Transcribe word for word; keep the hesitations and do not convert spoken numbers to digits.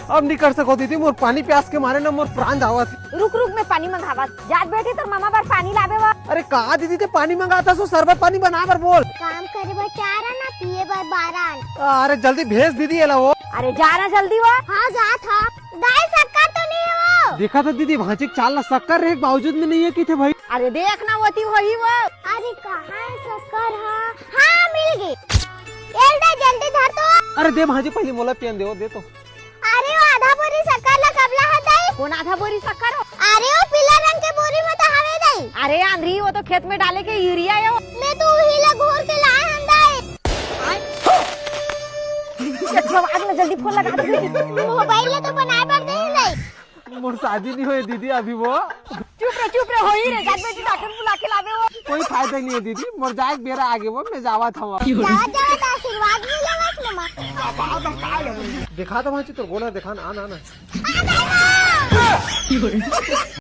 अब नहीं कर सको दीदी, मोर पानी प्यास के मारे ना मोर प्राण जावत हे। रुक रुक, मैं पानी मंगावत। जात बेटी तोर मामा बर पानी लाबे वा। अरे का दीदी ते पानी मंगात हस, शरबत पानी बना बर बोल। काम करे बर चार आना, पिए बर बारह आना। अरे जल्दी भेज दीदी एला वो। अरे जा ना जल्दी वा। हाँ जात हा। दाई शक्कर तो नहीं है वो। देखा तो दीदी भांची के चाल ला शक्कर रहे के बावजूद में नहीं है किथे भाई। अरे देख ना वती वही वो। अरे कहाँ है शक्कर? हाँ हाँ मिल गई। एल दे जल्दी धर तो। अरे दे भांची पहले मोला पियन दे वो, दे तो। अरे वो आधा बोरी शक्कर ला कब ला हा दाई? कौन आधा बोरी शक्कर हो? अरे वो पीला रंग के बोरी में तो हवे दाई। अरे आंधी वो तो खेत में डाले के यूरिया है वो। मैं तो वही ला घोर के लाए हन दाई। ये सब आग ला जल्दी फोन लगा दे। मोबाइल ला तो बनाए बर दे दाई। मोर शादी नहीं होए दीदी अभी वो। चुप रे चुप रे, होई रे, जात बेटी डॉक्टर बुला के लाबे वो। कोई फायदा नहीं है दीदी, मोर जाए के बेरा आगे वो, मैं जावत हूँ। जावत जावत आशीर्वाद मिले बस मम्मा। दिखा तो भांची तोर गोला दिखा ना, आना आना।